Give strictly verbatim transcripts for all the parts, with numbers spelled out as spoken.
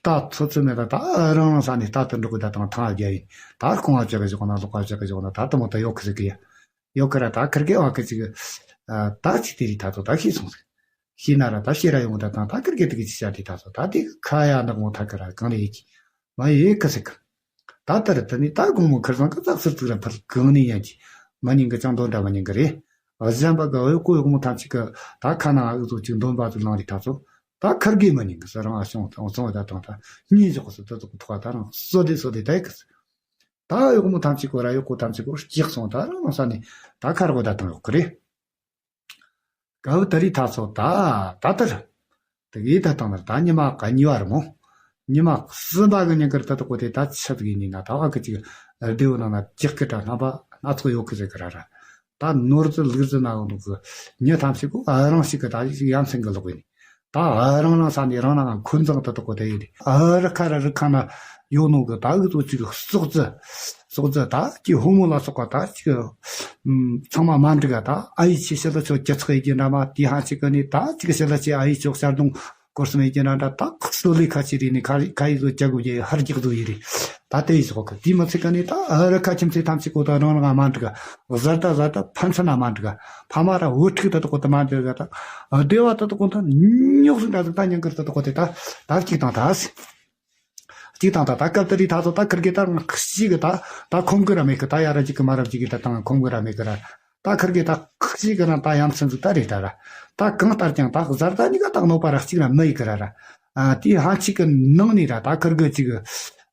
ད་ཚོད་ཚོད་མེད་ད་ད་རང་རང་ས་ནས་ད་དུ་འགྲོ་གི་ད་དང་ཐང་ཨ་རྒྱ་ཡིན། ད་རྐང་བ་བཅག་གི་བཞག་ན་ལོག་པ་བཅག་གི་བཞག་ན་ད་དུ་མོ་ད་ཡོད་གི་ཟིག་གི་ཡ། ཡོད་གི་ར་ད་ཁིར་གེ་བ་གི་ཅིག་ད་ཅིག་དེ་རིགས་ད་ཚོ་ད་ཤེས་སོང་ཟིག། ཤེས་ན་ར་ད་ཤེས་ར་ཡོང་ད་དང་ད་ཁིར་གེ་དེ་གི་ཅི་བྱ་དེ་ད་ཚོ་ད་དེ་ཁ་ཡ་ནག་མོ་ཐ་གི་ར་གང་ལ་ཡེ་གི་མ་ཡེ་གི་ཟིག་གི། ད་ལྟར་དེ་ནི་ད་དགོང་མོ་ཁིར་ཚང་གི་ཙག་ཟུར་ཙིག་ར་ཕར་གང་ནས་ཡན་གྱི་མ་ཉིན་གི་ཅང་འདོན་འདྲ་མ་ཉིན་གི་རེད། གཞན་པ་གི་འོས་ཀོ་ཡོག་མོ་ཐམས་ཅད་གི་ད་ཁ་ནང་ཨུ་ཚོ་ཅིག་འདོན་པ་ཚོ་ལང་རེ་ད་ཚོ་ད་ཁར་གི་མ་ཉིན་གི་ས་རང་ཨ་ཤོང་དང་ཚོང་བ་ད་དང་ད་གཉིས་འཇོག་སུ་ད་ཚོ་གི་ཐོག་ད་རང་སོ་དེ་སོ་དེ་ད་ཡི་གི་ད་འོས་ཀོ་མོ་ཐམས་ཅད་གོ་ར་འོས་ཀོ་ཐམས་ཅད་གོ་སྐྱེག་སོང་ད་རང་ས་ནས་ད་ཁར་གོ་ད་དང་ཡོག་གི་རེད། ག་བུ་ད་རི་ཐ་ཚོ་ད་ད་ལྟར། དེ་གི་ད་དང་ནར་ད་ཉི་མ་ག་གཉིས་བར་མོ། ཉི་མ་གསུམ་པ་གི་ཉིན་ཀར་ད་དུ་གོ་དེ་ད་ཆབ་གི་ཉིན་ན་ད་བ་གི་ཅིག་སྡེའུ་ནང་ན་རྒྱག་གི་ད་རྣམ་པ་སྣ་ཚོགས་ཡོད་གི་ཟེར་གི་ར་ར། ད་ནོར་ཙི་ལུག་ཙི་ན་འོ་འདུག་གི་ཉི་ཐམས་ཅད་གོ་ཨ་རང་ཞིག་གི་ད་ཡ་མཚན་གི་ལོག་ཡིན། ད་ཨ་རང་རང་ས་ནས་རང་ནང་འཁོན་འཛིང་ད་དུ་གོ་དེ་ཡིན། ཨ་རི་ཁ་ར་རི་ཁ་ན་ཡོད་ནོ་གི་ད་གི་ཚོ་ཅིག་སོག་ཙི། སོག་ཙི་ད་ཀྱི་ཧོ་མོ་ལ་སོགས་པ་ད་ཅིག་ཚང་མ་མ་འགྲིག་ག་ད་ཨ་ཡི་ཆེ་ཤེལ་ལ་ཆོ་ཅི་ཚག་ཡི་གི་འདྲ་མ་དེ་ཧ་ཅིག་གི་ནི་ད་ཅིག་ཤེལ་ལ་ཆེ་ཨ་ཡི་ཆོག་ཤར་དུང་སྐོར་སུ་མེད་ཀྱི་འདྲ་འདྲ་ད་ཁ་སོ་ལི་ཁ་ཆེ་རི་ནི་ཁ་ཁ་ཡི་བཟོ་རྒྱག་དགོས་ཀྱི་ཧར་རྒྱག་བཟོ་ཡི་རི་ད་དེ་ཡི་སོག་གི་དེ་མ་ཚིག་གི་ནི་ད་ཨ་རི་ཁ་ཁྱིམ་མཚེས་ཐམས་ཅད་གོ་ད་རང་རང་མ་འགྲིག་ག་བཟར་ད་བཟར་ད་ཕན་ཚུན་ན་མ་འགྲིག་ག་ཕ་མ་ར་བུ་ཕྲུག་ད་དུ་གོ་ད་མ་འགྲིག་ག་ད་སྡེ་བ་ད་དུ་གོ་ད་ཉོག་སུ་འདྲ་ཟིག་ད་ཉང་གར་ད་དུ་གོ་དེ་ད་ད་ཅིག་དང་ད། གཅིག་དང་ད་ད་སྐབས་དེ་རིགས་ད་ཚོ་ད་ཁིར་གེ་ད་ང་ཁ་ཤི་གི་ད་ད་ཁོམ་གི་ར་མེད་གི་ད་ཡ་ར་གཅིག་གི་མ་ར་གཅིག་གི་ད་ད་ང་ཁོམ་གི་ར་མེད་གི་ར། ད་ཁིར་གེ་ད་ཁ་ཤི་གི་ར་ད་ཡ་མཚན་ཟིག་ད་རེད་ད་ར། ད་གང་ལྟར་ཀྱང་ད་གཟར་ད་གཉིས་ཀ་ད་གནོད་པ་ར་གཅིག་ར་མི་ཡི་གི་ར་ར། ཨ་དེ་ཧ་ཅིག་གི་ནང་ནས་ར་ད་ཁིར་གེ་གཅིག་གི་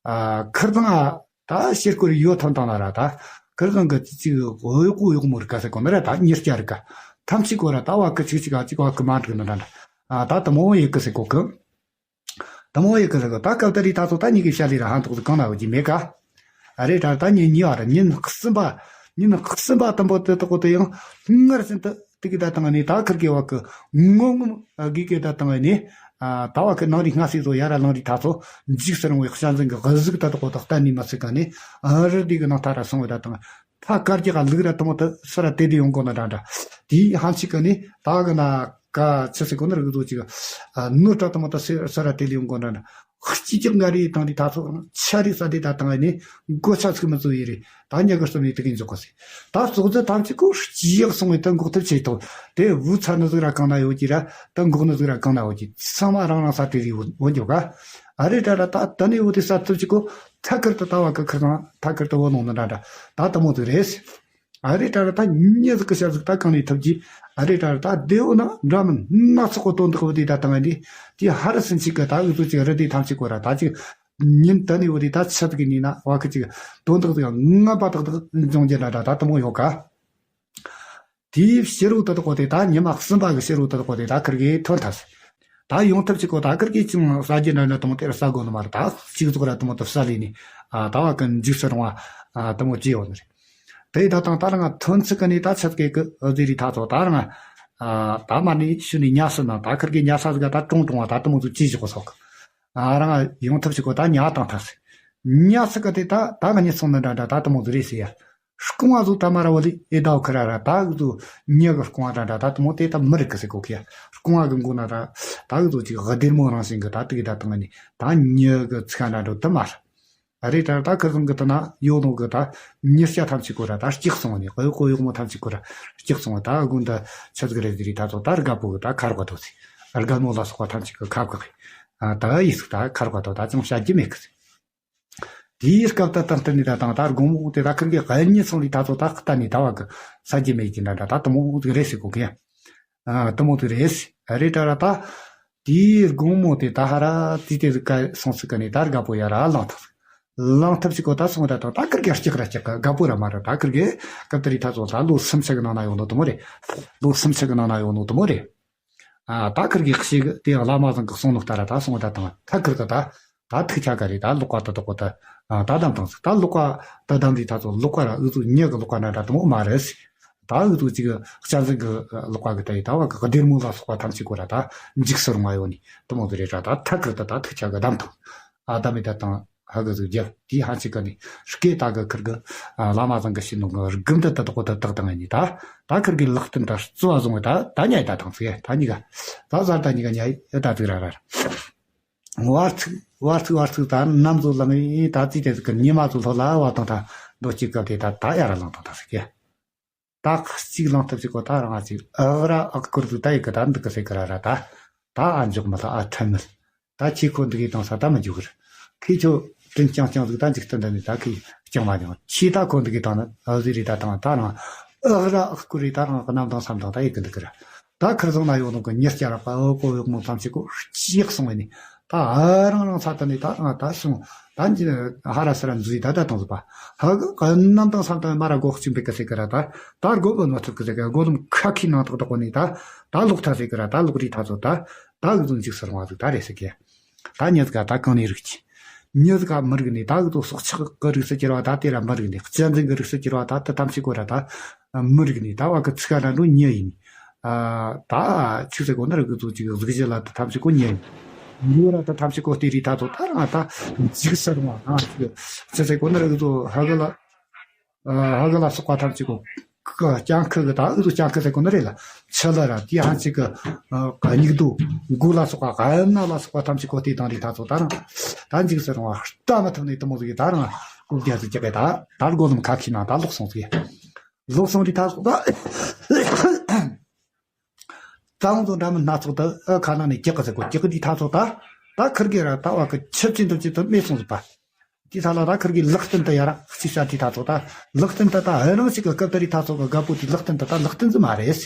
ཨ་ཁིར་དང་ཨ་ད་ཤེར་ཀོ་རི་ཡོད་ཐོན་དང་ལ་ར་ད་ཁིར་དང་གི་གཅིག་གི་འོ་ཡོག་གོ་ཡོག་མོ་རི་ཀ་ཟེར་གོ་ནི་ར་ད་གཉིས་ཀ་རི་ཀ་ཐམས་ཅད་གོ་ར་ད་བ་གི་གཅིག་གཅིག་ཨ་གཅིག་བ་གི་མ་འགྲིག་ནི་ར་འདྲ། ཨ་ད་དུ་མོ་ཡི་གི་ཟེར་གོ་གི། དུ་མོ་ཡི་གི་ལ་གི་ད་སྐབས་དེ་རིགས་ད་ཚོ་ད་གཉིས་ཀྱི་བཤད་ལས་ར་ཧང་ཐོག་ཏུ་གང་ན་འོ་གི་མེད་ཀ་ཨ་རེ་ད་ད་ཉིན་གཉིས་བ་ར་ཉིན་གསུམ་པ། ཉིན་གསུམ་པ་དུམ་པོ་དེ་དག་གོ་དེ་ཡང་སྔར་བཞིན་དུ་དེ་གི་ད་དང་ནི་ད་ཁིར་གི་བ་གི་ངོ་ངོ་གི་གི་ད་དང་ནི་ད་བ་གི་ནང་རིག་སྔ་སྲིད་ཚོ་ཡ་ར་ལང་རིག་ད་ཚོ་འཇིགས་སུ་རུང་བའི་ཤ་འཛིན་གི་གཟུགས་ད་དག་གོ་ད་གཏན་ནས་མ་ཚིག་ག་ནི་ཨ་རི་དེ་གི་ནང་ཐ་ར་སོང་བའི་ད་དང་། ཕ་དཀར་རྒྱག་ལུག་ར་དུ་མོ་དུ་སུ་ར་དེ་དེ་ཡོང་གོ་ན་འདྲ་འདྲ། དེའི་ཧམ་ཆིག་གི་ནི་ད་གི་ན་ག་ཆི་སི་གོ་ན་རིག་དོ་ཅིག་ནོར་གྲ་དུ་མོ་དུ་སུ་ར་དེ་དེ་ཡོང་གོ་ན་འདྲ། སྐྱིད་ཀྱག་ང་རེ་དང་དེ་ད་ཚོ་ཆ་རེ་ས་དེ་ད་དང་ནི་མགོ་ཆ་ཚིག་མི་ཚོ་ཡི་རེ་ད་ཉ་གི་སྟོབས་ནི་དེ་གི་འཇོག་གོ་སི། ད་ཙོག་ཙེ་ཐམ་ཆིག་གོ་སྐྱིད་ཡག་སོང་བའི་ད་འགོག་ཐབས་བྱེད་ཐོག་དེ་བུ་ཚ་ནི་ཟིག་ར་གང་ན་ཡོད་ཀྱི་ར་ད་འགོག་ནི་ཟིག་ར་གང་ན་ཡོད་ཀྱི་ཚང་མ་རང་རང་ས་དེ་རེ་འོ་འཇོག་ག་ཨ་རེ་ད་ར་ད་ད་ནི་འོ་དེ་ས་ཐུབ་ཅིག་གོ་ཐ་ཁིར་དུ་ལྟ་བ་གི་ཁིར་དང་ཐ་ཁིར་དུ་བོ་ནོ་ནི་འདྲ་འདྲ་ད་དུ་མོ་དུ་རེད། ཨ་རེ་ད་ར་ད་ཉེ་ཟིག་གི་ཤར་ཟིག་ད་གང་ནས་ཐུབ་ཀྱི་ཨ་རེ་ད་ར་ད་སྡེ་བོ་ན་འདྲ་མིན་སྣ་ཚོགས་གོ་དོན་དག་བུ་དེ་ད་དང་ཨ་ནི་དེ་ཧ་རི་སིན་ཆིག་གི་ད་འུ་ཚོ་ཅིག་རི་དེ་ཐམས་ཅད་གོ་ར་ད་ཅིག་ཉིན་ད་ནི་བུ་དེ་ད་ཆབ་གི་ནི་ན་བ་གི་ཅིག་དོན་དག་དེ་ངན་པ་དག་དག་འབྱུང་རྒྱུ་འདྲ་འདྲ་ད་དུ་མོ་ཡོད་ག་དེའི་ཕྱི་རོལ་དུ་དག་གོ་དེ་ད་ཉི་མ་གསུམ་པ་གི་ཕྱི་རོལ་དུ་དག་གོ་དེ་ད་ཁིར་གི་ཐོན་ཐལ། ད་ཡོང་ཐབས་ཅིག་གོ་ད་ཁིར་གི་ཅུང་ཟ་རྒྱུ་འདྲ་འདྲ་དུ་མོ་དེར་ཟ་དགོ་ནི་མ་རེད། ད་གཅིག་ཙོག་ར་དུ་མོ་དུ་ཟ་ལས་ནི་ད་བ་གི་འཇིགས་སུ་རུང་བ་དུ་མོ་ཅི་ཡོད་ནི་རེད། དེ་ད་དང་ད་རང་ཐོན་ཚིག་གི་ནི་ད་ཆབ་ཀེ་གི་འོ་ཟེ་རི་ད་ཚོ་ད་རང་ད་མ་ནི་ཤུ་ནི་ཉ་སི་ན་ད་ཁིར་གི་ཉ་ས་ཟིག་ད་ཀྲུང་ཀྲུང་བ་ད་དུ་མོ་ཚོ་ཅི་ཞིག་གོ་སོག་ཨ་རང་ཡོང་ཐབས་ཅིག་གོ་ད་ཉ་དང་ཐ་སི། ཉ་སི་གི་དེ་ད་ད་གི་ཉི་སོང་ནི་འདྲ་འདྲ་ད་དུ་མོ་ཟིག་རེད་ཟེར་ཡ། རྐང་བ་ཟོ་ད་མ་ར་བ་ལི་ཨེ་ད་ཁ་ར་ར་ད་གི་ཟོ་ཉ་གི་རྐང་བ་འདྲ་འདྲ་ད་དུ་མོ་དེ་ད་མི་རིག་གི་ཟེར་གོ་ཁི་ཡ། རྐང་བ་གི་མགོ་ན་ར་ད་གི་ཟོ་ཅིག་གི་སྡེར་མོ་རང་བཞིན་གི་ད་དུ་གི་ད་དང་ནི་ད་ཉ་གི་ཚིག་འདྲ་འདྲ་དུ་མ་ར། ཨ་རེ་ད་ད་ཁི་ཟིང་གི་ད་ན་ཡོད་ནོ་གི་ད་ཉི་ཤ་ཐམས་ཅད་གོ་ར་ད་སྐྱེག་སོང་ནི་གོ་ཡོ་གོ་ཡོག་མོ་ཐམས་ཅད་གོ་ར་སྐྱེག་སོང་ད་དགུན་ད་ཆ་ཟིག་རེ་ཟིག་རི་ད་ཚོ་ད་རྒད་པོ་གི་ད་ཁར་ག་དོ་ཚི། རྒད་མོ་ལ་སོགས་པ་ཐམས་ཅད་གི་ཁབ་གི་ད་ཡིག་ཟིག་ད་ཁར་ག་དོ་ད་ཅུང་བྱ་རྒྱུ་མེད་གི་ཟིག་དེའི་སྐབས་ད་ལྟ་ལྟ་ནི་ད་དང་ད་དགོང་མོ་དེ་ད་ཁིར་གི་གཡས་གཉིས་སོང་ལི་ད་ཚོ་ད་ལྟ་ནི་ད་བ་གི་ས་རྒྱུ་མེད་ཀྱི་འདྲ་འདྲ་ད་དུ་མོ་ཟིག་རེད་ཟེར་གོ་གི་ཡ། ཨ་དུ་མོ་ཟིག་རེད་ཟེར་རེད་ད་ར་ད། དེའི་དགོང་མོ་དེ་ད་ཧ་ར་དེ་དེ་ཟིག་ག་སོང་ཟིག་ག་ནི་ད་རྒད་པོ་ཡ་ར་ལངས་ཐུབ། ལངས་ཐུབ་ཅིག་གོ་ད་སོང་ད་དང་ད་ཁིར་གི་སྐྱག་ར་སྐྱག་གི་རྒད་པོ་ར་མ་ར་ད་ཁིར་གི་སྐབས་དེ་རི་ད་ཚོ་ད་ལོ་སུམ་ཅུ་གི་ནང་ན་ཡོང་ནོ་དུ་མོ་རེད། ལོ་སུམ་ཅུ་གི་ནང་ན་ཡོང་ནོ་དུ་མོ་རེད། ཨ་ད་ཁིར་གི་ཤེས་གི་དེ་བླ་མ་ཚང་གི་གསུང་ནོ་ལྟར་ད་སོང་ད་དང་ཐ་ཁིར་གི་ད་ད་ཐུག་ཆ་ག་རེ་ད་ལོག་པ་ད་དོ་གོ་ད་ད་དམ་དང་ཟིག་ད་ལོག་པ་ད་དམ་རི་ད་ཚོ་ལོག་པ་ར་འུ་ཚོ་ཉེ་གི་ལོག་པ་ན་འདྲ་དུ་མོ་མ་རེད་ཟིག་ད་འུ་ཚོ་ཅིག་གི་གཅན་གཟན་གི་ལོག་པ་གི་ད་ཡི་ད་བ་གི་སྡེར་མོ་ལ་སོགས་པ་ཐམས་ཅད་གོ་ར་ད་འཇིགས་སུ་རུང་བ་ཡོད་ནི་དུ་མོ་དུ་རེ་ར་ད་ཐ་ཁིར་ད་ད་ཐུག་ཆ་གི་དམ་དང་ཨ་ད་མི་ད་དང་། ཧ་གི་ཟིག་རྒྱབ་དེའི་ཧ་ཅིག་ག་ནི་སྐད་ད་གི་ཁིར་གི་བླ་མ་ཚང་གི་ཤི་ནོ་གི་རྒུམ་དུ་ད་དོ་གོ་ད་དག་དང་ནི་ད་ད་ཁིར་གི་ལག་རྟེན་ད་རྩི་བ་བཟུང་བ་ད་ད་ཉའི་ད་དང་ཚིག་ད་གཉིས་ཀ་ད་ཟར་ད་གཉིས་ཀ་ཉའི་ད་ཚིག་ར་ར་ར། བར་ཚིག་བར་ཚིག་བར་ཚིག་ད་ནམ་ཚོ་ལངས་ཡིན། ད་ཙི་དེ་ཟིག་གི་ཉི་མ་ཚོ་ལྷོ་ལ་བ་དང་ད་མདོ་གཅིག་སྐབས་དེ་ད་ད་ཡར་ལངས་དང་ད་ཟིག་གི། ད་གཅིག་ལངས་ཐབས་ཅིག་གོ་ད་རང་ཅིག་ཨག་ར་ཨག་སྐོར་ཟིག་ད་ཡི་གི་ད་འདུག་གི་ཟེར་གི་ར་ར་ད། ད་ཨ་འཇོག་མི་ལ་ཨ་ཁྲན་མི་ལ། ད་ཁྱེད་ཁོ་འདུག་གི་དང་ས་ད་མི་འཇུག་གི་ར། ཁྱེད་ཁྱོད་དྲིན་རྐྱང་རྐྱང་ཟིག་ད་འཇིག་རྟེན་འདི་ནས་ད་ཁྱེད་རྐྱང་མ་མྱོང་། ཁྱེད་ད་ཁོ་འདུག་གི་དང་ནི་ཨ་ཟི་རི་ད་དང་ད་རང་ཨག་ར་ཨག་སྐོར་རི་ད་རང་གི་གནམ་དང་སམ་དང་ད་ཡི་གི་འདུག་གི་ར། ད་ཁིར་ཟང་ན་ཡོད་ནོ་གི་མྱི་སྐྱ་ར་པ་ཨོ་ཀོ་ཡོག་མོ་ཐམས་ཅད་ཀོ་ཅིག་སོང་བས་ནི། ད་ཨ་རང་རང་ས་ད་ནི་ད་ང་ད་སོང་། ད་འཇི་ཧ་ར་ས་ར་འཛུལ་ད་ད་དང་ཟི་པ། ཧ་གི་གནམ་དང་སམ་དང་མ་ར་སྒོ་གཅིག་འབེག་གི་ཟེར་གི་ར་ད། ད་སྒོ་བུ་ནོ་ཐུབ་གི་ཟེར་གི་སྒོ་ལམ་ཁ་ཁི་ནང་ཐག་ཐག་གོ་ནི་ད། ད་ལོག་ཐ་ཟེར་གི་ར་ད་ལོག་རི་ཐ་ཚོ་ད། ད་གི་ཚོ་འཇིགས་སུ་རུང་བ་ཟིག་ད་རེད་ཟེར་གི། ད་མྱི་ཟིག་ག་ད་གང་ནས་རིག་ཅི། མྱི་ཟིག་ག་མི་རིག་ནི་ད་གི་ཚོ་སྲོག་ཆགས་གི་རིགས་སུ་གྱུར་བ་ད་དེ་ར་མི་རིག་ནི། གཅན་གཟན་གི་རིགས་སུ་གྱུར་བ་ད་དེ་ཐམས་ཅད་གོ་ར་ད་མི་རིག་ནི། ད་བ་གི་ཚིག་ག་ན་འགྲོ་མྱི་ཡིན། ཨ་ད་ཆུ་ཟེར་གོ་ན་ར་གི་ཚོ་ཅིག་གཟུགས་གཞི་ལ་དེ་ཐམས་ཅད་གོ་མྱི་ཡིན། མྱི་ར་དེ་ཐམས་ཅད་གོ་དེ་རིགས་ད་ཚོ་ད་རང་ད་འཇིགས་སུ་རུང་བ་ད་ཅིག་ཆུ་ཟེར་གོ་ན་ར་གི་ཚོ་ཧ་གི་ལ། ཨ་ཧ་གི་ལ་སོགས་པ་ཐམས་ཅད་གོ། ཀ་སྤྱང་ཁུ་གི་ད་ཨུ་ཚོ་སྤྱང་ཁུ་ཟེར་གོ་ནི་རེད་ལ། ཆུ་ལ་ར་དེ་ཧ་ཅིག་གི་ཨ་སྙིགས་དུ་མགོ་ལ་སོགས་པ་ག་ན་ལ་སོགས་པ་ཐམས་ཅད་གོ་དེ་དང་རི་ད་ཚོ་ད་རང་ད་འཇིགས་སུ་རུང་བ་ལྟ་མི་ཐུབ་ནི་དུ་མོ་ཟིག་གི་ད་རང་སྐུ་རྒྱ་ཟིག་ཀྱག་གི་ད་ད་སྒོ་ལམ་ཁ་ཁི་ནང་ད་ལོག་སོང་ཟིག་ལོག་སོང་རི་ད་ཚོ་ད། རྩྭ་བོང་ཚོ་འདྲ་མིན་སྣ་ཚོགས་དུ་ཨ་ཁ་ནང་ནས་ཀྱག་གི་ཟེར་གོ་ཀྱག་གི་དེ་ཐ་ཚོ་ད། ད་ཁིར་གི་ར་ད་བ་གི་ཆུ་ཅི་འདུག་ཅི་དུ་མེད་སོང་ཟིག་པ། དེ་ཐ་ལ་ད་ཁིར་གི་ལག་རྟེན་དུ་ཡ་ར་གཅིག་བྱ་དེ་ཐ་ཚོ་ད། ལག་རྟེན་དུ་ད་ཧ་རང་ཞིག་གི་སྐབས་དེ་རི་ཐ་ཚོ་གི་རྒད་པོ་དེ་ལག་རྟེན་དུ་ད་ལག་རྟེན་ཟིག་མ་རེད།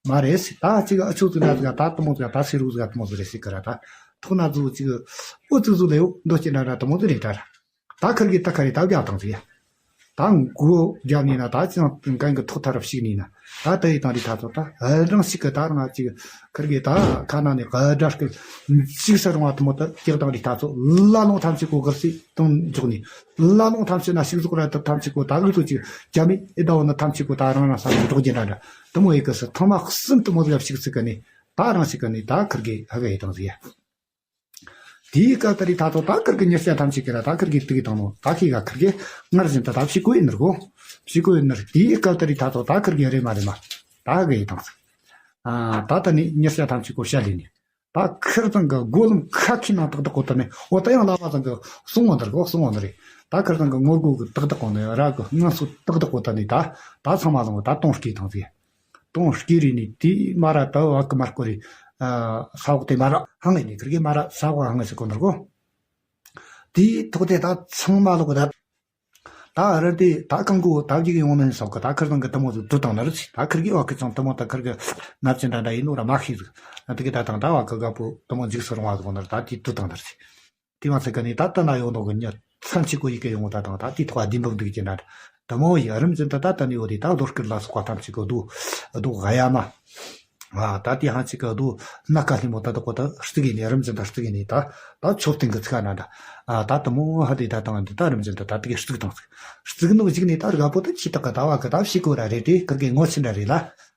མ་རེད། ད་ཅིག་ཨ་ཆུ་ཟིག་ན་ཟིག་ད་དུ་མོ་ཟིག་ད་སི་རུ་ཟིག་དུ་མོ་ཟིག་རེད་ཟིག་གི་ར་ད། ཐོག་ན་ཟིག་ཅིག་ཨོ་ཙི་ཟིག་ལེའོ་འདོ་ཅི་འདྲ་འདྲ་དུ་མོ་ཟིག་རེད་ད་ར། ད་ཁིར་གི་ད་ཁ་རི་ད་བརྒྱ་དང་ཟིག་ཡ། ད་མགོ་རྒྱབ་ནས་ན་ད་ཅང་གན་གི་ཐོག་ཐ་རབ་ཞིག་ནས་ན་ད་ད་ཡི་དང་རི་ཐ་ཚོ་ད་རང་ཞིག་གི་ད་རང་ཅིག་ཁིར་གི་ད་ཁ་ན་ནས་ག་དྲ་སྐུལ་འཇིགས་སུ་རུང་བ་དུ་མོ་ད་ཀྱག་དང་རི་ཐ་ཚོ་ལ་ལོང་ཐམས་ཅད་གོ་གར་སི་དང་འཇོག་ནས་ལ་ལོང་ཐམས་ཅད་ན་ཞིག་ཟོག་ར་ད་ཐམས་ཅད་གོ་ད་གི་ཚོ་ཅིག་རྒྱ་མི་ཨེ་ད་འོ་ན་ཐམས་ཅད་གོ་ད་རང་རང་ས་ནས་འགྲོགས་རྒྱུ་འདྲ་འདྲ་དུ་མོ་ཡི་གི་སི་ཐང་མ་གསུམ་དུ་མོ་ཟིག་ཞིག་ཚིག་གི་ནས་ད་རང་ཞིག་གི་ནས་ད་ཁིར་གི་ཧ་གི་ཡི་དང་ཟིག་ཡ། དེའི་སྐབས་དེ་རིགས་ད་ཚོ་ད་ཁིར་གི་མྱི་སྐྱ་ཐམས་ཅད་ཀྱི་ར་ད་ཁིར་གི་དུག་དང་ནོ་ད་ཁི་ག་ཁིར་གི་སྔར་བཞིན་དུ་ད་ཕྱི་གོ་ཡིན་ནར་གོ། ཕྱི་གོ་ཡིན་ནར་དེའི་སྐབས་དེ་རིགས་ད་ཚོ་ད་ཁིར་གི་རེ་མ་རེ་མ་ད་གི་ཡི་དང་ཚིག་ཨ་ད་ད་ནི་མྱི་སྐྱ་ཐམས་ཅད་གོ་བཤད་ལས་ནི་ད་ཁིར་ཚང་གི་སྒོ་ལམ་ཁ་ཁི་ནང་ཏག་ཏག་གོ་ད་ནི་འོ་ད་ཡང་ལ་བ་ཚང་གི་གསུང་བ་འདིར་གོ་གསུང་བ་འདིར་རེད། ད་ཁིར་ཚང་གི་ངོ་སྒོ་གི་ཏག་ཏག་གོ་ནི་ར་གི་ངང་སུ་ཏག་ཏག་གོ་ད་ནི་ད་ད་ཚང་མ་ལོང་ད་གཏོང་སྐྱེས་དང་ཚིག་དོང་སྐྱེ་རེ་ནི་དེ་མ་ར་ད་བ་ཀི་མར་ཀོ་རེ། ས་འོག་དེ་མ་ར་ཧང་ངེ་ནི་ཁིར་གེ་མ་ར་ས་འོག་ཧང་ངེ་སི་ཀོ་འདར་གོ། དེའི་ཐོག་དེ་ད་ཚང་མ་ལོག་ད། ད་ར་དེ་ད་གང་གོ་ད་བརྒྱུག་ཡོང་ནི་སོག་གི་ད་ཁིར་དང་གི་དུ་མོ་ཟིག་དུ་དང་ནར་ཚི་ད་ཁིར་གེ་བ་ཀི་ཚང་དུ་མོ་ད་ཁིར་གེ་ནབ་ཅི་འདྲ་འདྲ་ཡིན་ནོ་ར་མ་ཤི་ཟིག་དེ་གེ་ད་དང་ད་བ་ཀི་ག་པོ་དུ་མོ་འཇིགས་སུ་རུང་བ་ཟིག་ནར་ད་དེ་དུ་དང་ནར་ཚི། དེ་མ་ཚད་ཀ་ནི་ད་ལྟ་ན་ཡོང་ནོ་གི་ཉ་ཚན་ཆི་གོ་ཡི་གེ་ཡོང་ད་དང་ད་དེ་ཐོག་བདེན་པ་འདུག་ཅེ་ན། དུ་མོ་ཡི་རིམ་བཞིན་དུ་ད་ལྟ་ནི་ཡོད་དེ་ད་རྡོ་སྐུར་ལ་སོགས་པ་ཐམས་ཅད་གོ་རྡོ་རྡོ་ག་ཡ་མ། ཨ་ད་དེ་ཧང་ཅིག་གི་རྡོ་སྣ་ཁ་ལྷི་མོ་ད་དུ་གོ་ད་གཙུག་ཡིན་ནི་རིམ་བཞིན་དུ་གཙུག་ཡིན་ནི་ད་ད་མཆོད་རྟེན་གི་ཚིག་ན་འདྲ། ཨ་ད་དུ་མོ་ཧ་དེ་ད་དང་འདི་ད་རིམ་བཞིན་དུ་ད་དེ་གི་གཙུག་དང་གཙུག་ནོ་གཅིག་ནི་ད་རྒད་པོ་ད་ཁྱི་དག་གི་ད་བ་གི་ད་ཕྱི་གོ་ར་རེད་དེ་ཁིར་གི་ངོ་ཆེ་འདྲ་རེད་ལ།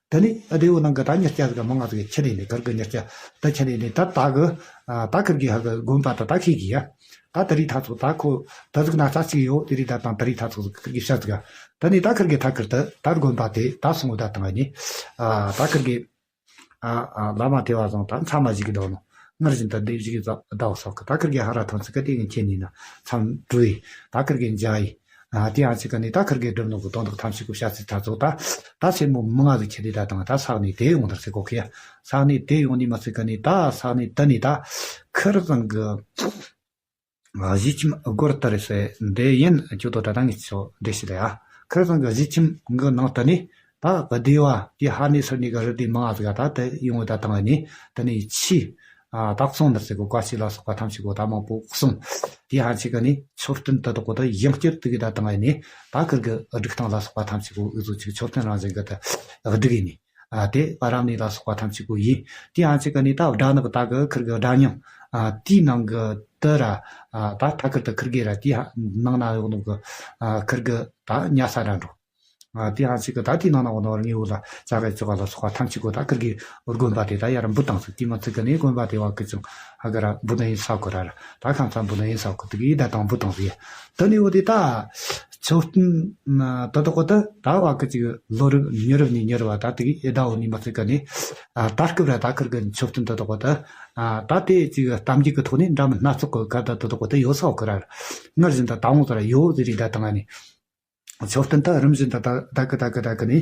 ད་ནི་ཨ་དེའུ་ནང་གི་ད་མྱི་སྐྱ་ཟིག་མང་ང་ཟིག་ཁྱེར་ནས་ནི་ཁིར་གི་མྱི་སྐྱ་ད་ཁྱེར་ནས་ནི་ད་ད་གི་ཨ་ད་ཁིར་གི་ཧ་གི་དགོན་པ་ད་ད་ཁི་གི་ཡ། ད་ད་རི་ཐ་ཚོ་ད་ཁོ་ད་ཟིག་ན་ས་ཅིག་ཡོད་དེ་རི་ད་དང་ད་རི་ཐ་ཚོ་ཟིག་ཁིར་གི་ཤ་ཟིག་ད་ནི་ད་ཁིར་གི་ཐ་ཁིར་ད་ད་དགོན་པ་དེ་ད་སོང་ད་དང་ནི་ཨ་ད་ཁིར་གི་ཨ་ཨ་བླ་མ་དེ་བ་བཟང་ད་མཚམས་མ་ཞིག་གི་འདུག་ནོ། སྔར་བཞིན་དུ་སྡེ་བཞི་གི་ཟླ་བ་སོགས་ཀྱི་ད་ཁིར་གི་ཧ་ར་ཐང་ཚིག་གི་དེ་ངས་ཁྱེད་ནི་ན་མཚམས་འགྲོ་ཡི་ད་ཁིར་གི་འཇའ་ཡི། ཨ་དེ་ཡང་ཅིག་ག་ནི་ད་ཁིར་གི་སྒྲུབ་ནོ་གི་དོན་དག་ཐམས་ཅད་ཀྱི་བཤད་ཚིག་ད་ཚོ་ད་ད་སེར་མོ་མི་ང་ཟིག་ཁྱེར་དེ་ད་དང་ད་ས་གནས་དེ་ཡོང་དར་ཟེར་གོ་ཁི་ཡ། ས་གནས་དེ་ཡོང་ནི་མ་ཚིག་ག་ནི་ད་ས་གནས་དེ་ནི་ད་ཁིར་ཚང་གི་གཞིས་ཁྱིམ་སྒོར་ལྟར་ཟེར་འདི་ཡིན་ཁྱོད་དོ་ད་ད་ངས་ཆོ་འདྲེ་ཞིག་ལ་ཡ། ཁིར་ཚང་གི་གཞིས་ཁྱིམ་གི་ནང་དུ་ནི་ད་སྡེ་བ་དེ་ཧ་ནི་སར་ནི་གི་རི་དེ་མང་ང་ཟིག་ད་དེ་ཡོང་བ་ད་དང་ནི་དེ་ནི་ཆི། ཨ་ད་གསུང་འདི་ཟེར་གོ་བཀའ་ཆོས་ལ་སོགས་པ་ཐམས་ཅད་གོ་ད་མང་པོ་གསུང་། དེ་ཧ་ཅིག་ག་ནི་མཆོད་རྟེན་དུ་དག་གོ་ད་ཡང་བསྐྱར་དུ་གི་ད་དང་ནི་ད་ཁིར་གི་སྒྲིག་སྟངས་ལ་སོགས་པ་ཐམས་ཅད་གོ་འུ་ཚོ་ཅིག་མཆོད་རྟེན་རང་བཞིན་གི་ད་སྒྲིག་ཡིན་ནི། ཨ་དེ་ཨ་རམ་ནི་ལ་སོགས་པ་ཐམས་ཅད་གོ་ཡིན། དེ་ཧ་ཅིག་ག་ནི་ད་སྦྲ་ནག་ད་གི་ཁིར་གི་སྦྲ་ཉང་ཨ་དེའི་ནང་གི་དུ་ར་ཨ་ད་ཐ་ཁིར་དུ་ཁིར་གི་ར་དེ་ནང་ན་ཡོད་ནོ་གི་ཨ་ཁིར་གི་ད་ཉ་ས་ར་འགྲོ། ཨ་དེ་ཧ་ཅིག་གི་ད་དེའི་ནང་ན་འོ་ན་ངའི་འོ་ལ་ཅ་གའི་ཙི་ག་ལ་སོགས་པ་ཐམས་ཅད་གོ་ད་ཁིར་གི་དགོན་པ་དེ་ད་ཡར་འབུད་བཏང་ཟིག་དེ་མ་ཚིག་གི་ནས་དགོན་པ་དེ་བ་གི་ཅུང་ཧ་ག་ར་འབུད་ན་ཡིན་ས་གོ་ར་ར་ད་ཁང་ཚ་འབུད་ན་ཡིན་ས་གོ་དེ་གི་ད་དང་འབུད་བཏང་ཟིག་དེ་ནས་འོ་དེ་ད་མཆོད་རྟེན་ད་དོ་གོ་ད་ད་བ་གི་ཅིག་ལོ་རབས་མྱི་རབས་ནས་མྱི་རབས་བ་ད་དེ་གི་ཨེ་ད་འོ་ནི་མ་ཚིག་གི་ནས་ད་སྐབས་ར་ད་ཁིར་གི་མཆོད་རྟེན་ད་དོ་གོ་ད་ད་དེ་ཅིག་གཏམ་རྒྱུད་གི་ཐོག་ནས་འདྲ་མིན་སྣ་ཚོགས་གི་སྐབས་ད་དོ་གོ་ད་ཡོད་ས་གོ་ར་ར་སྔར་བཞིན་ད་ད་འོ་ད་ར་ཡོད་ཟེར་རེད་ད་དང་ནི། མཆོད་རྟེན་ད་རིམ་བཞིན་ད་ད་ད་གི་ད་གི་ད་གི་ནི་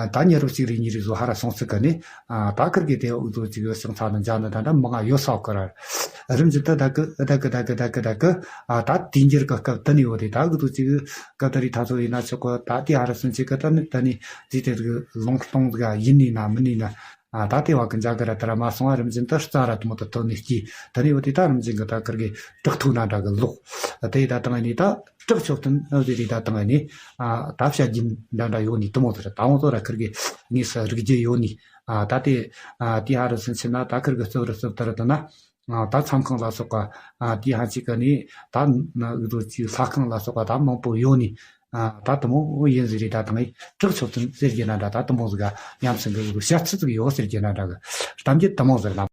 ད་ཉེ་རབས་གཅིག་རེ་གཉིས་རེ་བཟོ་ཧ་ར་སོང་ཚིག་གི་ནི་ད་ཁིར་གི་དེ་འུ་ཚོ་གཅིག་ཡོད་ཤིང་ཚ་ནི་འཇག་ནི་ད་ད་མི་ང་ཡོད་ས་གི་ར་རིམ་བཞིན་ད་ད་གི་ད་གི་ད་གི་ད་གི་ད་གི་ད་དུས་འགྱུར་གི་སྐབས་ད་ནི་ཡོད་དེ་ད་གི་དུ་གཅིག་སྐབས་ད་རི་ད་ཚོ་ཡིན་ན་ཆོག་གི་ད་དེ་ཧ་ར་སོང་ཚིག་གི་ད་ནི་ད་ནི་དེ་དེ་གི་ལུང་སྟོང་གི་ཡིན་ནི་ན་མིན་ནི་ན། ད་ལྟའི་བར་གྱི་འཇའ་གི་ར་དེ་ར་མ་སོང་བ་རིམ་བཞིན་དུ་རྩ་ར་དུ་མོ་དུ་ཐོན་ནས་སྐྱེས། དེ་ནས་འོ་དེ་ད་རིམ་བཞིན་གྱི་ད་ཁིར་གི་བྲག་ཐུག་ན་འདྲ་གི་ལོག་དེ་ད་བཏང་ནས་ད་བྲག་མཆོད་རྟེན་འོ་དེ་རེད་ད་བཏང་ནས་ད་བྱ་རྒྱུད་འདྲ་འདྲ་ཡོད་ནི་དུ་མོ་དུ་ར་ད་འོ་དོ་ར་ཁིར་གི་དངོས་སུ་རིག་རྒྱུ་ཡོད་ནི་ད་དེ་དེ་ཧ་རུ་སུན་ཆེ་ན་ད་ཁིར་གི་རྩིབ་རུ་རྩིབ་དུ་ར་དུ་ན་ད་མཚམས་ཁང་ལ་སོགས་པ་དེ་ཧ་ཅིག་གི་ནི་ད་འུ་ཚོ་ཅིག་ལྷ་ཁང་ལ་སོགས་པ་ད་མང་པོ་ཡོད་ནི། ད་དུ་མོ་ཡིན་ཟིག་རེད་ད་དང་ཡིན་བྲག་མཆོད་རྟེན་ཟེར་གྱི་ན་འདྲ་ད་དུ་མོ་ཟིག་ག་ཡང་སེང་གི་བཤད་ཚུལ་ཟིག་ཡོད་ཟེར་གྱི་ན་འདྲ་གི་གཏམ་རྒྱུད་དུ་མོ་ཟིག་ན་